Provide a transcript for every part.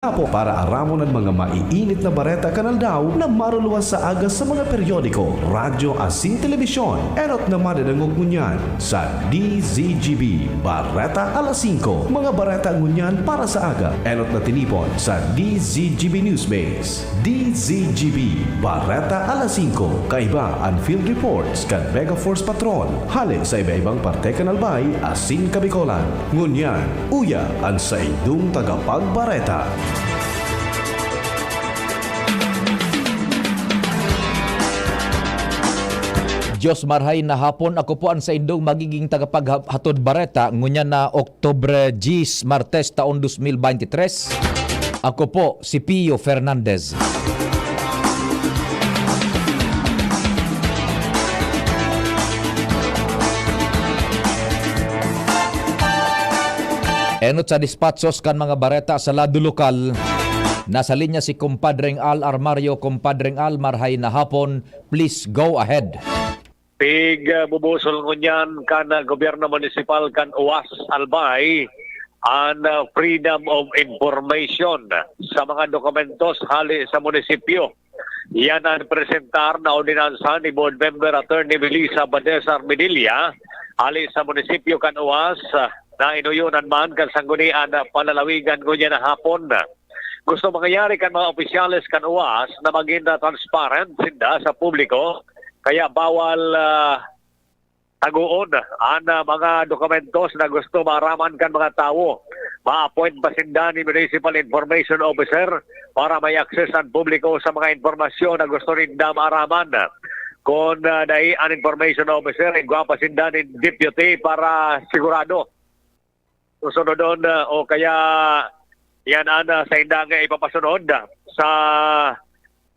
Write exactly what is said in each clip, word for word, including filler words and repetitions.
Apo para aramon an mga maiinit na bareta kan aldaw na maruluwas sa aga sa mga periodiko, radyo asin telebisyon. Enot na madadangog ngunyan sa D Z G B Bareta alas singko. Mga bareta ngunyan para sa aga, enot na tinipon sa D Z G B Newsbase. D Z G B Bareta alas singko. Kaiba an field reports kan Mega Force Patrol hale sa iba-ibang parte kan Albay asin Kabicolan. Ngunyan, uya an saindong tagapagbareta. Diyos marhay na hapon, ako po ang saindong magiging tagapaghatod bareta ngunyan na Oktubre diyes, Martes, taon dos mil baynte tres. Ako po si Pio Fernandez. Enot sa dispatchos kan mga bareta sa lado lokal. Nasa linya si Kumpadreng Al Armario. Kumpadreng Al, marhay na hapon. Please go ahead. Pig, ah, bubusol ngunyan kan, ah, Gobyerno Munisipal kan Uas, Albay, an, ah, Freedom of Information sa mga dokumentos hale sa munisipyo. Yan an presentar na ordinansa ni Board Member Attorney Melissa Badesar Medilla, hale sa munisipyo kan Uas, ah, na inuyonan man kan Sanggunian Panlalawigan ngunyan na hapon. Gusto mangyayari kan mga opisyales kan Uas na magin, ah, transparent sinda sa publiko, kaya bawal, ah, tagoon an, ah, mga dokumentos na gusto maaraman kan mga tawo. Ma-appoint pa sinda ni Municipal Information Officer para may access an publiko sa mga impormasyon na gusto ninda maaraman. Kun, ah, dai an Information Officer, igwa pa sinda nin deputy para sigurado. Susunodon, ah, o kaya yan an, ah, saindang ipapasunod, ah, sa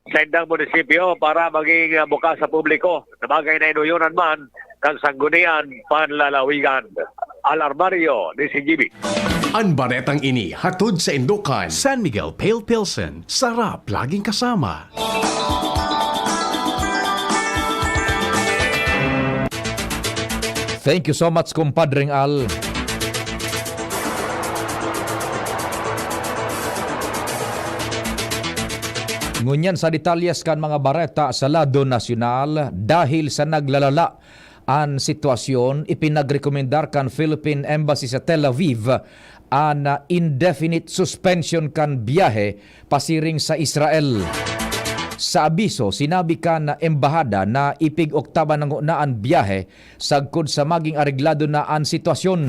saindang munisipyo para maging, ah, bukas sa publiko na bagay na inuyonan man kan Sanggunian Panlalawigan. Al Armario, D Z G B. An baretang ini hatod saindo kan San Miguel Pale Pilsen, sarap laging kasama. Thank you so much, Kumpadreng Al. Ngunyan sa detalyes kan mga bareta sa lado nasyonal, dahil sa naglalala an sitwasyon, ipinagrekomendar kan Philippine Embassy sa Tel Aviv an, ah, indefinite suspension kan biyahe pasiring sa Israel. Sa abiso, sinabi kan embahada na ipig-oktaban na ngona an biyahe sagkod sa maging areglado na an sitwasyon.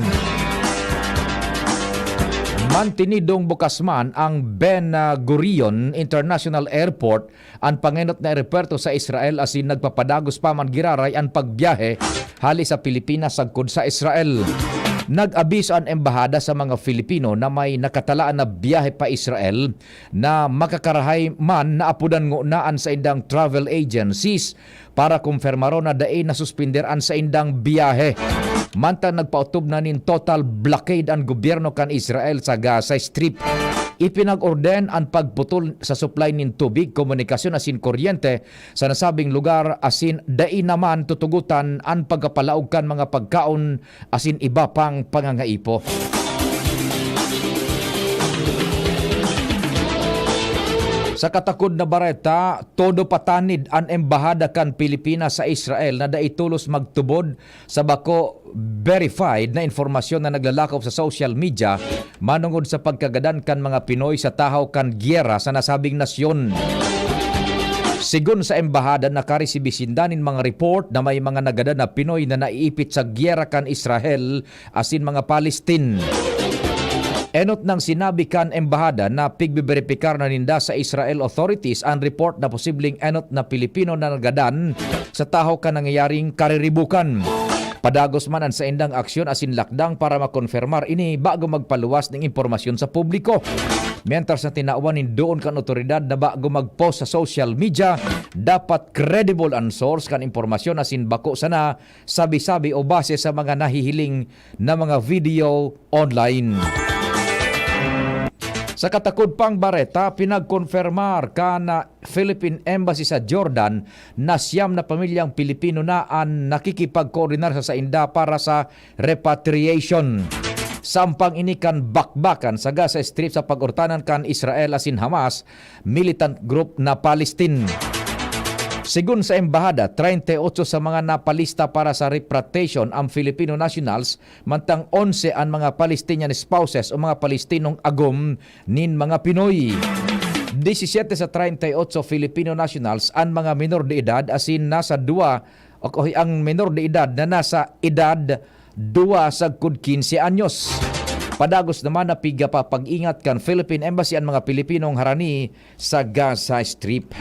Mantinidong bukas man ang Ben Gurion International Airport, an pangenot na eropuwerto sa Israel, asin nagpapadagos pa man giraray an pagbiyahe hale sa Pilipinas sagkod sa Israel. Nag-abiso an embahada sa mga Filipino na may nakatalaan na biyahe pa Israel na makakarahay man na apodan ngona an saindang travel agencies para kumpirmaron na dai nasuspender an saindang biyahe. Mantang nagpaotob na nin total blockade an gobyerno kan Israel sa Gaza Strip, ipinag-orden an pagputol sa supply nin tubig, komunikasyon asin kuryente sa nasabing lugar, asin dai naman tutugotan an pagkapalaog kan mga pagkaon asin iba pang pangangaipo. Sa katakod na bareta, todo patanid an embahada kan Pilipinas sa Israel na dai tolos magtubod sa bako verified na impormasyon na naglalakop sa social media manongod sa pagkagadan kan mga Pinoy sa tahaw kan giyera sa nasabing nasyon. Sigon sa embahada, nakaresibi sinda nin mga report na may mga nagadan na Pinoy na naiipit sa giyera kan Israel asin mga Palestine. Enot nang sinabi kan embahada na pigbeberipikar na ninda sa Israel authorities an report na posibleng enot na Pilipino na nagadan sa tahaw kan nangyayaring kariribukan. Padagos man an saindang aksyon asin lakdang para makonfirmar ini bago magpaluwas nin impormasyon sa publiko. Mientras na tinawan nin doon kan otoridad na bago mag-post sa social media, dapat credible an source kan impormasyon asin bako sana sabi-sabi o base sa mga nahihiling na mga video online. Sa katakod pang bareta, pinagkonfirmar kan Philippine Embassy sa Jordan na siyam na pamilyang Pilipino na an nakikipagkoordinar sa sainda para sa repatriation. sampang ini kan bakbakan sa Gaza Strip sa pag-urtanan kan Israel asin Hamas militant group na Palestine. Segun sa embahada, treinta y ocho sa mga napalista para sa repatriation ang Filipino nationals, mantang onse an mga Palestinian spouses o mga Palestinong agom nin mga Pinoy. Disisiyete sa treinta y ocho Filipino nationals an mga menor de edad, asin nasa duwa, o, ang menor de edad na nasa edad duwa sagkod quince anyos. Padagos naman na pigapapag-ingat kan Philippine Embassy an mga Pilipinong harani sa Gaza Strip.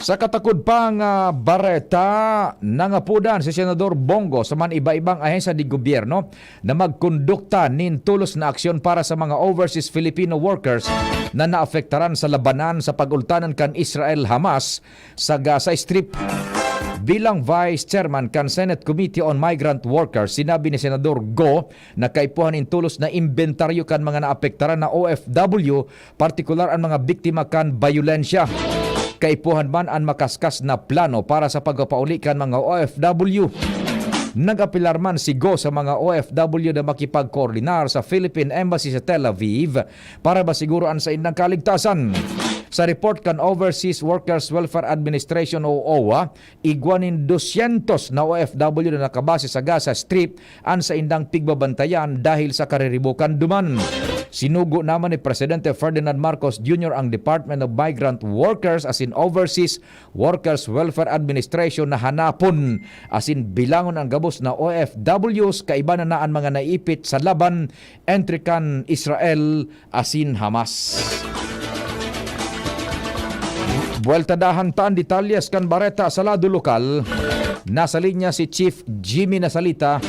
Sa katakod pang, ah, bareta, nangapodan si Senador Bong Go sa man iba-ibang ahensya de gobyerno na magkondukta nin tolos na aksyon para sa mga overseas Filipino workers na naapektaran sa labanan sa pag-ultanan kan Israel-Hamas sa Gaza Strip. Bilang Vice Chairman kan Senate Committee on Migrant Workers, sinabi ni Senador Go na kaipuhan nin tolos na imbentaryo kan mga naapektaran na O F W, partikular an mga biktima kan bayolensya. Kaipuhan man an makaskas na plano para sa pagpapauli kan mga O F W. Nag-apelar man si Go sa mga O F W na makipagkoordinar sa Philippine Embassy sa Tel Aviv para masiguro an saindang kaligtasan. Sa report kan Overseas Workers Welfare Administration o owa, igwa nin dosyentos na O F W na nakabase sa Gaza Strip an saindang pigbabantayan dahil sa kariribukan duman. Sinugo naman ni Presidente Ferdinand Marcos Junior ang Department of Migrant Workers asin Overseas Workers Welfare Administration na hanapon asin bilangon ang gabos na O F Ws, kaiba na na an mga naipit sa laban entre kan Israel asin Hamas. Buwelta dahan ta an detalyes kan bareta sa lado lokal. Nasa linya si Chief Jimmy Nasalita.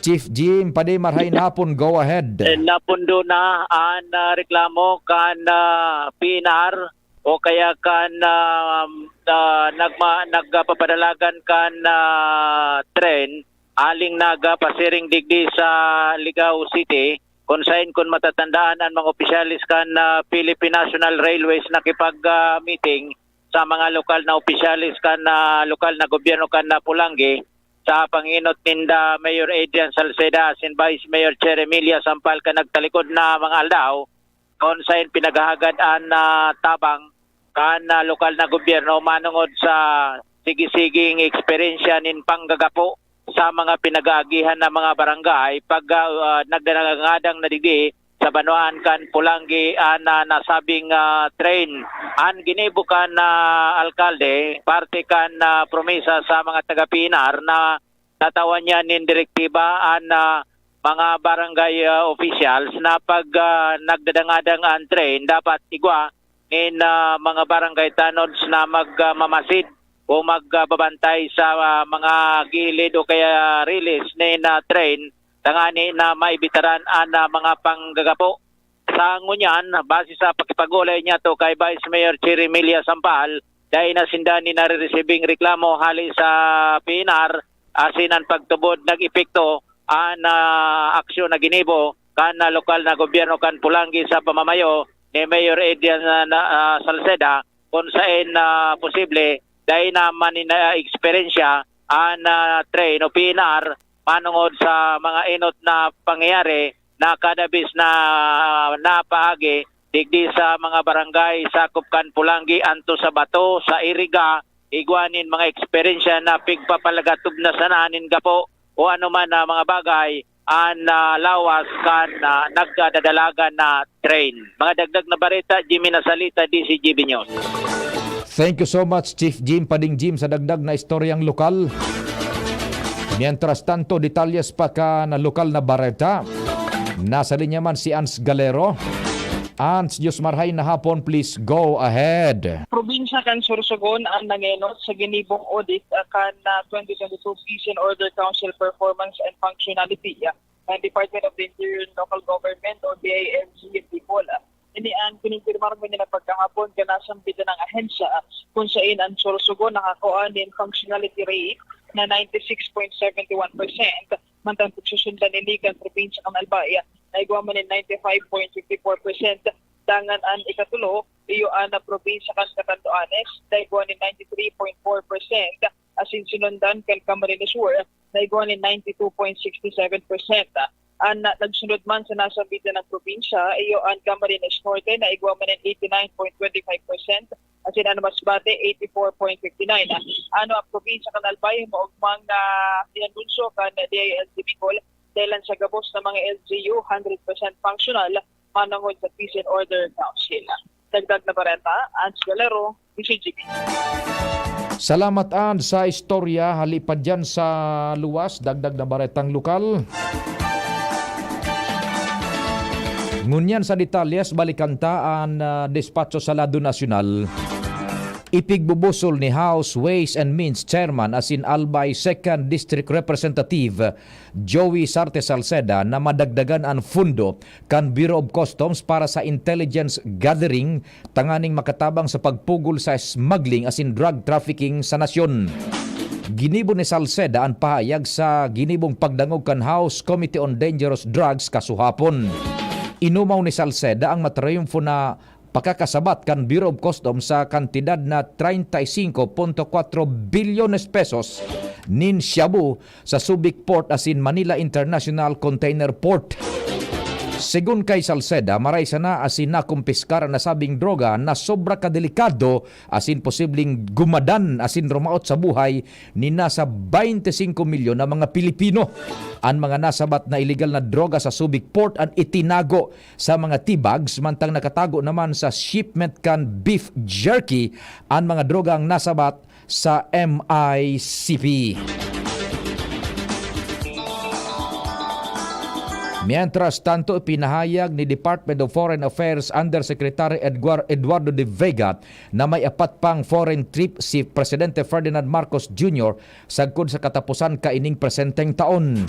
Chief Jim, padi, marhay na hapon, go ahead. Eh, napundo na an, ah, reklamo kan, ah, P N R o kaya kan, ah, ah, nagma-, nagpapadalagan kan, ah, tren aling Naga pasiring digdi sa Ligao City, kun saen, kun matatandaan, an mga opisyales kan, ah, Philippine National Railways nakipag, ah, meeting sa mga lokal na opisyales kan, ah, lokal na gobyerno kan, ah, Polangui sa pangenot ninda Mayor Adrian Salceda asin Vice Mayor Cherry Milla Sampal kan nagtalikod na mga aldaw, kun saen pinaghahagad an, ah, tabang kan, ah, lokal na gobyerno manongod sa sige-siging eksperyensya nin panggagapo sa mga pinag-aagihan na mga barangay pag, ah, ah, nagdangadang na digdi sa banwaan kan Polangui an, ah, nasabing, ah, train. An ginibo kan, ah, alkalde, parte kan, ah, promesa sa mga taga-P N R na natawan niya nin direktiba an, ah, mga barangay, ah, officials na pag, ah, nagdadangadang an train, dapat igwa nin, ah, mga barangay tanods na mag, ah, mamasid o magbabantay sa, ah, mga gilid o kaya riles nin, ah, train, tangani na maibitaran an, ah, mga panggagapo. Sa ngunyan, base sa pakipag-olay niyato kay Vice Mayor Cherry Milla Sampal, dai na sinda ni nare-resibing reklamo hali sa P N R, asin an pagtubod nag-epekto an, ah, aksyon na ginibo kan, ah, lokal na gobyerno kan Polangui sa pamamayo ni Mayor Adrian, ah, na, ah, Salceda, kun saen, ah, posible dai na man ni naeksperyensya an, ah, train o P N R manongod sa mga enot na pangyayari na kada bes na napaagi digdi sa mga barangay sakop kan Polangui, anto sa Bato, sa Iriga, igwa nin mga eksperyensya na pigpapalagatob na sana nin gapo o anoman na mga bagay an, ah, lawas kan, ah, nagdadalagan na train. Mga dagdag na bareta, Jimmy Nasalita, D C G B News. Thank you so much, Chief Jim Pading Jim, sa dagdag na istoryang lokal. Mientras tanto, detalyes pa kan lokal na bareta. Nasa linya man si Ans Galero. Ans, Diyos marhay na hapon, please go ahead. Probinsya kan Sorsogon an nangenot sa ginibong audit, ah, kan, ah, twenty twenty-two Peace and Order Council Performance and Functionality, ah, ng Department of the Interior and Local Government o D I L G in Bicol. Ini an kinompirmar ngunyan na pagkahapon kan nasambitan na ahensya, kun saen an Sorsogon nakakua nin functionality rate na ninety-six point seventy-one percent, mantang pagsusundan ini kan probinsya kan Albay na igwa man nin ninety-five point fifty-four percent. Dangan an ikatulo, iyo an probinsya kan Catanduanes, na igwa nin ninety-three point four percent. Sinundan kan Camarines Sur na igwa nin ninety two point six seven percent. An nagsunod man sa nasambit na probinsya, iyo an Camarines Norte na igwa man nin eighty nine point twenty five percent, asin an Masbate, eighty four point fifty nine. Ano ang probinsya kan Albay, maogmang na inanunsyo kan D I L G Bicol, dahilan sa gabos na mga L G U, hundred percent functional, manongod sa Peace and Order Council. Dagdag na bareta, Ans Galero, D C G B. Salamat, An, sa istorya. Hali pa dyan sa luwas, dagdag na baretang lokal. Ngunyan sa detalyes, balikan ta an ah, despacho sa lado nasyonal. Ipigbubusol ni House Ways and Means Chairman asin Albay Second District Representative Joey Sarte Salceda na madagdagan an fundo kan Bureau of Customs para sa intelligence gathering tanganing makatabang sa pagpugol sa smuggling asin drug trafficking sa nasyon. Ginibo ni Salceda an pahayag sa ginibong pagdangog kan House Committee on Dangerous Drugs kasuhapon. Inumaw ni Salceda ang matriyumfo na pakakasabat kan Bureau of Customs sa kantidad na treinta y cinco punto cuatro bilyones pesos nin shabu sa Subic Port asin Manila International Container Port. Segun kay Salceda, maray sana asin nakumpiskar an nasabing droga na sobra kadelikado asin posibleng gumadan asin rumaot sa buhay nin nasa baynte singko milyon na mga Pilipino. An mga nasabat na iligal na droga sa Subic Port an itinago sa mga tea bags, mantang nakatago naman sa shipment kan beef jerky an mga drogang nasabat sa M I C P. Mientras tanto, ipinahayag ni Department of Foreign Affairs Undersecretary Edguar-, Eduardo de Vega na may apat pang foreign trip si Presidente Ferdinand Marcos Junior sagkod sa kataposan kaining presenteng taon.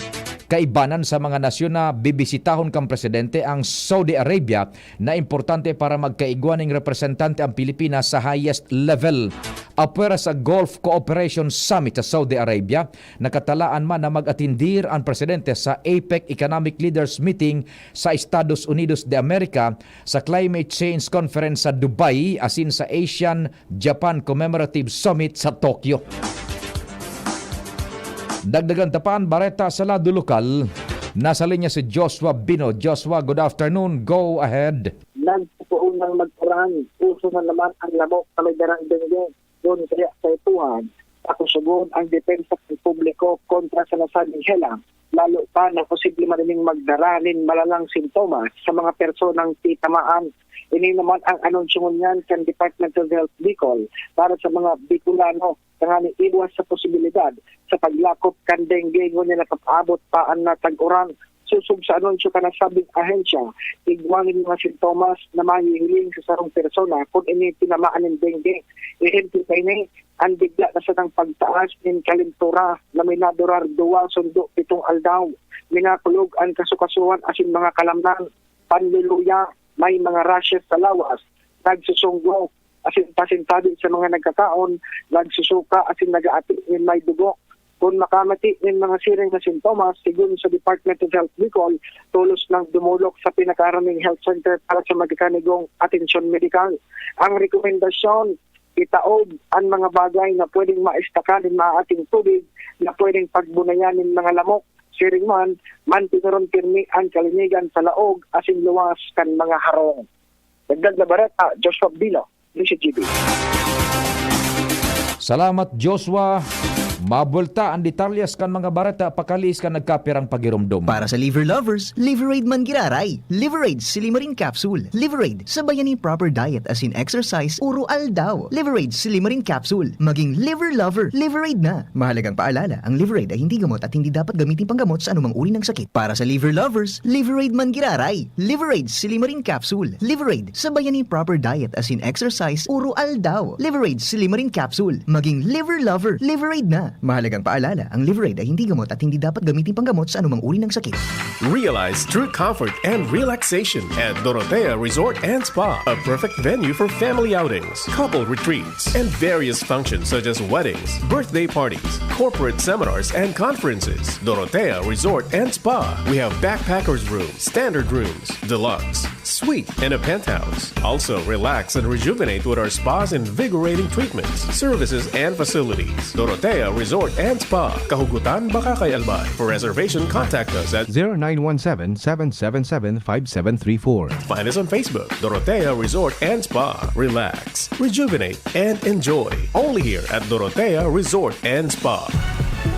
Kaibanan sa mga nasyon na bibisitahon kan presidente, ang Saudi Arabia na importante para magkaigwa ning representante ang Pilipinas sa highest level. Apwera sa Gulf Cooperation Summit sa Saudi Arabia, nakatalaan man na mag-atindir an presidente sa APEC Economic Leaders Meeting sa Estados Unidos de America, sa Climate Change Conference sa Dubai, asin sa Asian Japan Commemorative Summit sa Tokyo. Dagdagan ta pa an bareta sa lado lokal. Nasa linya si Joshua Bino. Joshua, good afternoon. Go ahead. Nagpupuon ng magparang, uso na naman ang lamok na may darang dengue. Doon kaya sa ipuhan, pakusugon ang depensa ng publiko kontra sa nasabing hela, lalo pa na posible man ining magdara nin malalang sintomas sa mga personang titamaan. Ini naman ang anunsyo ngunyan kan Department of Health Bicol para sa mga Bicolano, tanganing iwas sa posibilidad sa paglakop kan dengue ngunyan napapaabot pa an natag-uran. Sosog sa anunsyo kan nasabing ahensya, igwa nin mga sintomas na mahihiling sa sarong persona kun ini tinamaan nin dengue. Ehemplo kaini, an bigla na sanang pagtaas nin kalentura na minadurar duwa sundo pitong aldaw. Minakulog an kasukasuhan asin mga kalamnan, panluluya, may mga rashes sa lawas, nagsusunggo, asin pasintabi sa mga nagkakaon, nagsusuka asin nag-aapit nin may dugo. Kun makamati nin mga siring na sintomas, sigon sa Department of Health Bicol, tolos nang dumolok sa pinakaaraming health center para sa magkakanigong atensyon medikal. Ang rekomendasyon, itaob an mga bagay na pwedeng maestakan nin maating tubig na pwedeng pagbunayan nin mga lamok. Siring man, mantinuron pirmi an kalinigan sa laog asin luwas kan mga harong. Dagdag na bareta, Joshua Bilo, D C G B. Salamat, Joshua. Mabulta an detalyes kan mga bareta pakaliis kan nagkapirang pagiromdom. Para sa liver lovers, Liverade man giraray. Liverade Silimarin Capsule. Liverade, sabayan nin proper diet asin exercise uro aldaw. Liverade Silimarin Capsule. Maging liver lover, Liverade na. Mahalagang paalala, ang Liverade ay hindi gamot at hindi dapat gamitin panggamot sa anumang uri ng sakit. Para sa liver lovers, Liverade man giraray. Liverade Silimarin Capsule. Liverade, sabayan nin proper diet asin exercise uro aldaw. Liverade Silimarin Capsule. Maging liver lover, Liverade na. Mahalagang paalala, ang Liverade ay hindi gamot at hindi dapat gamitin panggamot sa anumang uri ng sakit. Realize true comfort and relaxation at Dorotea Resort and Spa, a perfect venue for family outings, couple retreats, and various functions such as weddings, birthday parties, corporate seminars, and conferences. Dorotea Resort and Spa. We have backpackers room, standard rooms, deluxe, suite, and a penthouse. Also, relax and rejuvenate with our spa's invigorating treatments, services, and facilities. Dorotea Resort and Spa, Kahugutan, Bacacay, Albay. For reservation, contact us at zero nine one seven, seven seven seven, five seven three four. Find us on Facebook, Dorotea Resort and Spa. Relax, rejuvenate, and enjoy. Only here at Dorotea Resort and Spa.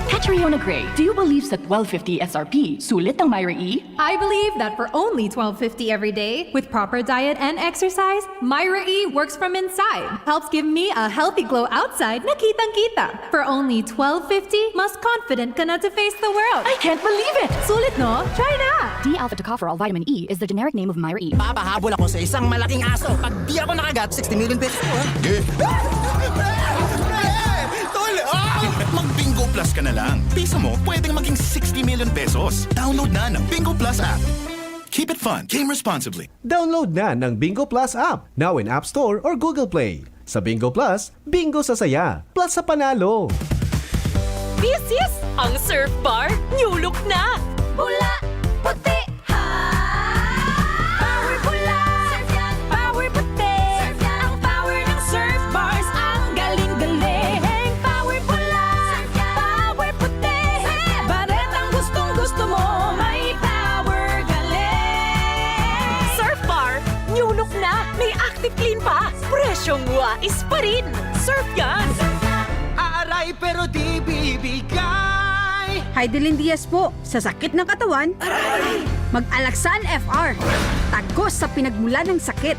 Catriona Gray, do you believe sa twelve fifty S R P, sulit ang Myra E? I believe that for only twelve fifty every day, with proper diet and exercise, Myra E works from inside, helps give me a healthy glow outside na kitang-kita. For only twelve fifty, mas confident ka na to face the world. I can't believe it! Sulit, no? Try na! D-alpha tocopherol vitamin E is the generic name of Myra E. Papahabol ako sa isang malaking aso. Pag di ako nakagat, sixty million pesos ko, ha? Eh? Tol! Ah! Mag Bingo Plus ka na lang. Piso mo, pwedeng maging sixty million pesos. Download na ng Bingo Plus app. Keep it fun. Game responsibly. Download na ng Bingo Plus app, now in App Store or Google Play. Sa Bingo Plus, bingo sa saya, plus sa panalo. Misis, ang Surf Bar, new look na! Pula, puti, ha! Power pula, surf yan, power puti, surf yan. Ang power ng Surf Bars, ang galing-galing. Power pula, surf yan, power puti, surf yan. Baretang gustong-gusto mo, may power galing. Surf Bar, new look na, may Active Clean pa, presyong wais pa rin. Surf yan! Aaray, pero di bibigay. Heidelin Diaz po, sa sakit ng katawan, mag-Alaxan F R. Tagos sa pinagmula ng sakit.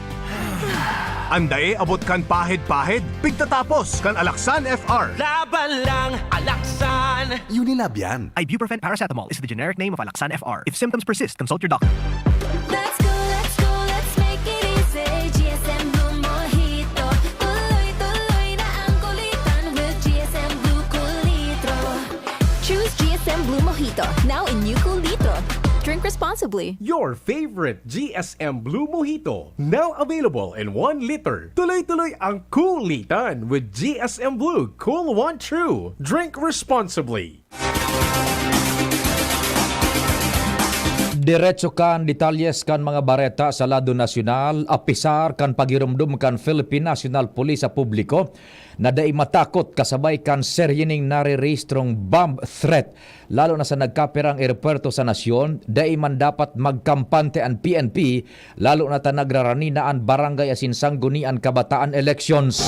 Andae abot kan pahid-pahid, pigtatapos kan Alaxan F R. Laban lang, Alaxan! Unilab yan. Ibuprofen paracetamol is the generic name of Alaxan F R. If symptoms persist, consult your doctor. Let's go, let's go, let's make it easy. G S M Blue Mojito. Tuloy-tuloy na ang kulitan with G S M Blue Cool Litro. Choose G S M Blue Mojito, now in new Cool Litro. Drink responsibly. Your favorite G S M Blue Mojito, now available in one liter. Tuloy-tuloy ang kulitan with G S M Blue Cool One True. Drink responsibly. Diretso kan detalyes kan mga bareta sa lado nasyonal, apisar kan paghiromdom kan Philippine National Police sa publiko na dai matakot kasabay kan serye ning narerehistrong bomb threat, lalo na sa nagkapirang eropuwerto sa nasyon. Dai man dapat magkampante an P N P, lalo na ta nagrarani na an barangay asin sanggunian kabataan elections.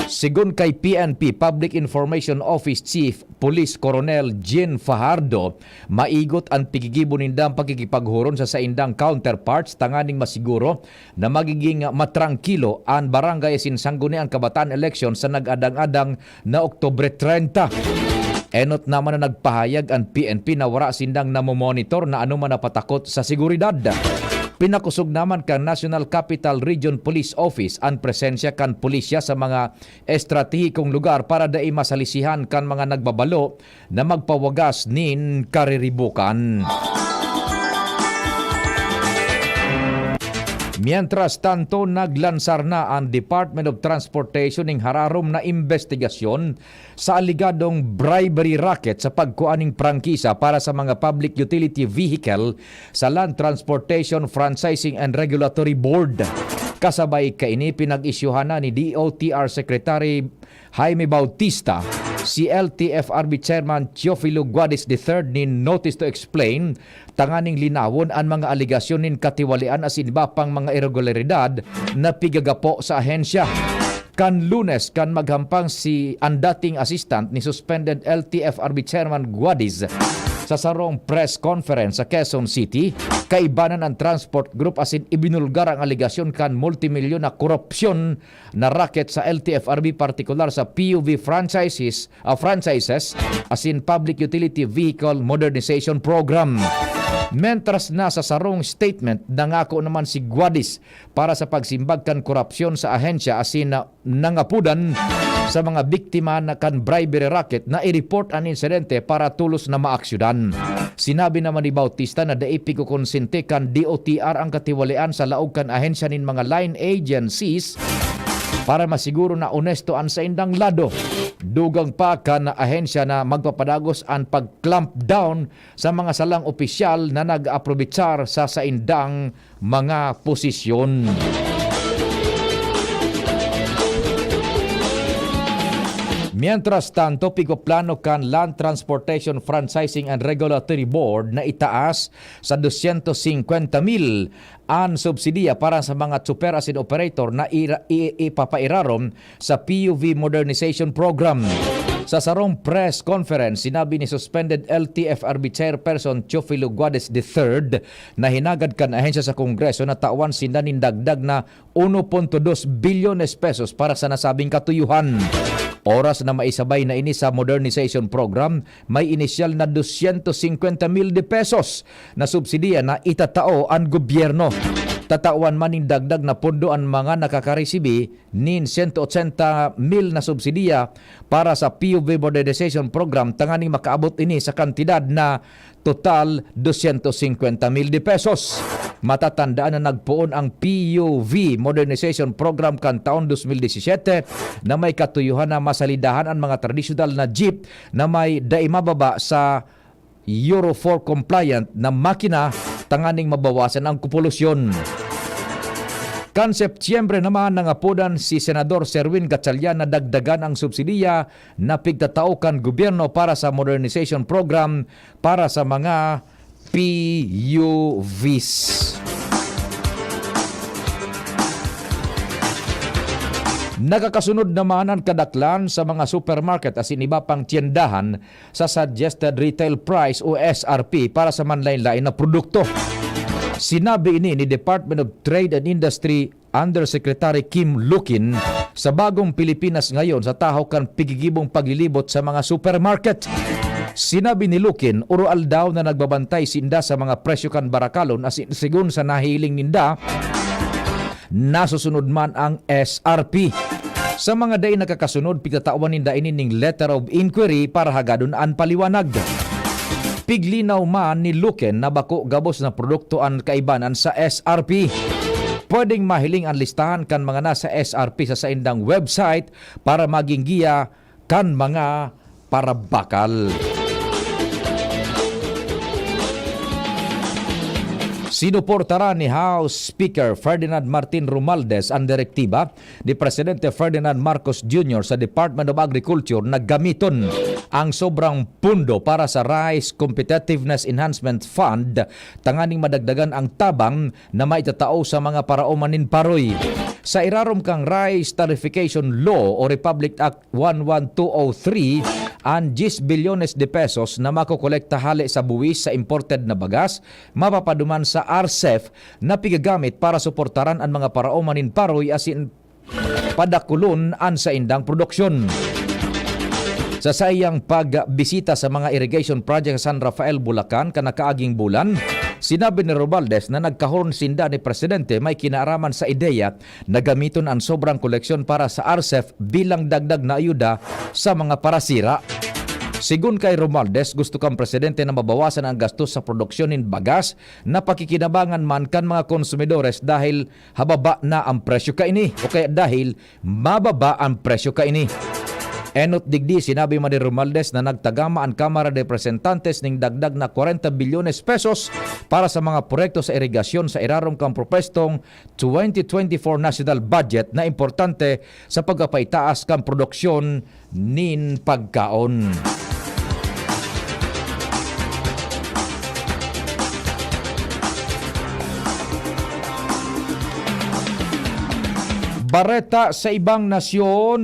Sigon kay P N P Public Information Office Chief Police Colonel Jean Fajardo, maigot an pigigibo nindang pakikipaghuron sa saindang counterparts tanganing masiguro na magiging matrangkilo an barangay asin sangguniang kabataan eleksyon sa nag-adang-adang na Oktubre treinta. Enot naman na nagpahayag an P N P na wara sindang namomonitor na anoman na patakot sa seguridad. Pinakosog naman kan National Capital Region Police Office an presensya kan pulisya sa mga estratehikong lugar para dai masalisihan kan mga nagbabalo na magpawagas nin kariribukan. Mientras tanto, naglansar na an Department of Transportation ning hararom na imbestigasyon sa aligadong bribery racket sa pagkua ning prangkisa para sa mga public utility vehicle sa Land Transportation Franchising and Regulatory Board. Kasabay kaini, pinag-isyuhan na ni D O T R Secretary Jaime Bautista si L T F R B Chairman Teofilo Guadis the third nin notice to explain tanganing linawon an mga alegasyon nin katiwalian asin iba pang mga iregularidad na pigagapo sa ahensya. Kan Lunes, kan maghampang si, an dating assistant ni suspended L T F R B Chairman Guadis sa sarong press conference sa Quezon City, kaibanan an Transport Group asin ibinulgar ang alegasyon kan multimilyon na korupsyon na racket sa L T F R B, partikular sa P U V franchises, ah, franchises, asin Public Utility Vehicle Modernization Program. Mentras na sa sarong statement, nangako naman si Guadis para sa pagsimbag kan korupsyon sa ahensya asin na nangapodan sa mga biktima na kan bribery racket na i-report an insidente para tolos na maaksyonan. Sinabi naman ni Bautista na dai pigkokonsente kan D O T R ang katiwalian sa laog kan ahensya nin mga line agencies para masiguro na onesto an saindang lado. Dugang pa kan ahensya na magpapadagos an pag-clamp down sa mga salang opisyal na nag-aaprobitsar sa saindang mga posisyon. Mientras tanto, pigpaplano kan Land Transportation Franchising and Regulatory Board na itaas sa dosyentos singkwenta mil an subsidiya para sa mga tsuper asin operator na ira-, i-, ipapairarom sa P U V Modernization Program. Sa sarong press conference, sinabi ni suspended L T F R B Chairperson Teofilo Guades the third na hinagad kan ahensya sa Kongreso na tawan sinda nin dagdag na uno punto dos bilyones pesos para sa nasabing katuyuhan. Oras na maisabay na ini sa modernization program, may inisyal na dosyentos singkwenta mil de pesos na subsidiya na itatao an gobyerno. Tatawan man nin dagdag na pondo an mga nakakaresibi nin sento otsenta mil na subsidiya para sa P U V Modernization Program, tanganing makaabot ini sa kantidad na total dosyentos singkwenta mil de pesos. Matatandaan na nagpoon ang P U V Modernization Program kan taon dos mil disisete na may katuyuhan na masalidahan an mga tradisyonal na jeep na may dai mababa sa Euro four compliant na makina tanganing mabawasan ang polusyon. Kan Setyembre naman, nangapodan si Senador Serwin Gatchalian na dagdagan ang subsidiya na pigtatao kan gobyerno para sa modernization program para sa mga P U Vs. Nakakasunod naman an kadaklan sa mga supermarket asin iba pang tiyendahan sa suggested retail price o S R P para sa manlain-lain na produkto. Sinabi ini ni Department of Trade and Industry Undersecretary Kim Lukin sa Bagong Pilipinas Ngayon sa tahaw kan pigigibong paglilibot sa mga supermarket. Sinabi ni Lukin, oroaldaw na nagbabantay sinda sa mga presyo kan barakalon asin segun sa nahihiling ninda, nasusunod man ang S R P. Sa mga dai nakakasunod, pigtatawan ninda ini ning letter of inquiry para hagadon an paliwanag. Piglinaw man ni Luken na bako gabos na produkto an kaibanan sa S R P. Pwedeng mahiling an listahan kan mga nasa S R P sa saindang website para magin giya kan mga parabakal. Sinuportaran ni House Speaker Ferdinand Martin Romualdez an direktiba ni Presidente Ferdinand Marcos Junior sa Department of Agriculture na gamiton ang sobrang pundo para sa Rice Competitiveness Enhancement Fund tanganing madagdagan ang tabang na maitatao sa mga paraoman nin paroy. Sa irarom kan Rice Tariffication Law o Republic Act one one two oh three, an diyes bilyones de pesos na makokolekta hale sa buwis sa imported na bagas mapapaduman sa RCEF na pigagamit para suportaran an mga paraoman nin paroy asin padakulon an saindang produksyon. Sa saiyang pagbisita sa mga irrigation project sa San Rafael, Bulacan, kan nakaaging bulan, sinabi ni Romualdez na nagkahon sinda ni Presidente may kinaaraman sa ideya na gamiton an sobrang koleksyon para sa RCEF bilang dagdag na ayuda sa mga parasira. Sigon kay Romualdez, gusto kan presidente na mabawasan ang gastos sa produksyon nin bagas na pakikinabangan man kan mga konsumidores dahil hababa na ang presyo kaini o kaya dahil mababa ang presyo kaini. Enot digdi, sinabi man ni Romualdez na nagtagama an Kamara de Representantes ning dagdag na kwarenta bilyones pesos para sa mga proyekto sa irigasyon sa irarom kan propwestong twenty twenty-four national budget na importante sa pagpapaitaas kan produksyon nin pagkaon. Bareta sa ibang nasyon.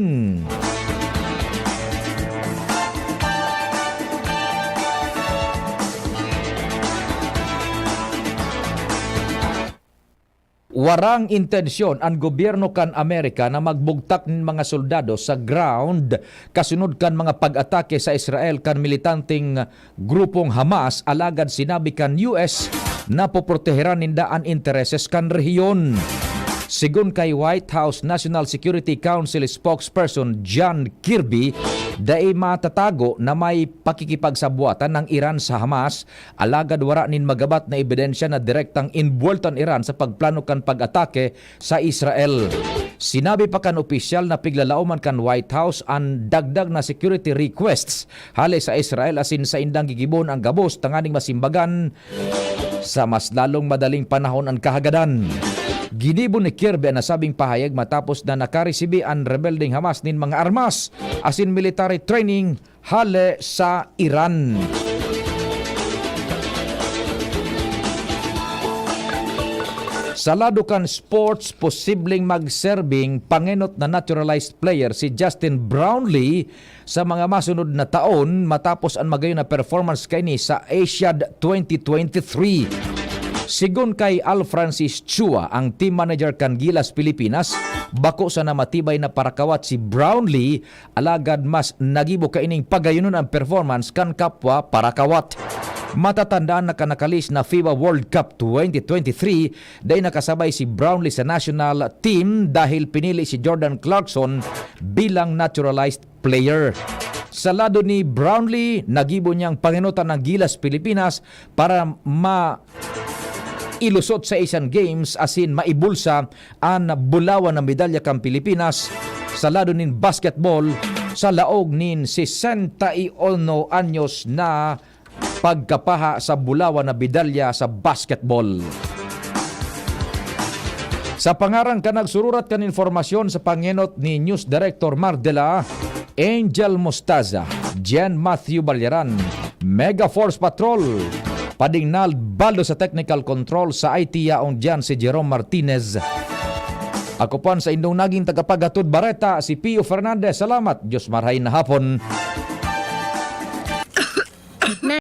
Warang intensyon an gobyerno kan Amerika na magbugtak nin mga soldado sa ground kasunod kan mga pag-atake sa Israel kan militanteng grupong Hamas, alagad sinabi kan U S na poproteheran ninda an intereses kan rehiyon. Sigon kay White House National Security Council spokesperson John Kirby, dai matatago na may pakikipagsabwatan ang Iran sa Hamas, alagad wara nin magabat na ebidensya na direktang inbuwelto an Iran sa pagplano kan pag-atake sa Israel. Sinabi pa kan opisyal na piglalaoman kan White House an dagdag na security requests hale sa Israel asin saindang gigibohon an gabos tanganing masimbagan sa mas lalong madaling panahon an kahagadan. Ginibo ni Kirby an nasabing pahayag matapos na nakaresibi an rebeldeng Hamas nin mga armas asin military training hale sa Iran. Sa lado kan sports, posibleng magserbing pangenot na naturalized player si Justin Brownlee sa mga masunod na taon matapos an magayon na performance kaini sa Asiad twenty twenty-three. Sigon kay Al Francis Chua, ang team manager kan Gilas Pilipinas, bako sana matibay na parakawat si Brownlee, alagad mas nagibo kaining pagayonon ang performance kan kapwa parakawat. Matatandaan na kan nakalis na FIBA World Cup twenty twenty-three, dai nakasabay si Brownlee sa national team dahil pinili si Jordan Clarkson bilang naturalized player. Sa lado ni Brownlee, nagibo niyang pangenotan ang Gilas Pilipinas para ma ilusot sa Asian Games asin maibulsa an bulawan na medalya kan Pilipinas sa lado nin basketball sa laog nin sesenta y uno anyos na pagkapaha sa bulawan na medalya sa basketball. Sa pangaran kan nagsururat kan informasyon sa pangenot ni News Director Mardela, Angel Mostaza, Jen Matthew Balyaran, Mega Force Patrol, Pading Nald Baldo sa technical control, sa I T yaon diyan si Jerome Martinez. Ako po an saindong naging tagapaghatod bareta, si Pio Fernandez. Salamat, Diyos marhay na hapon.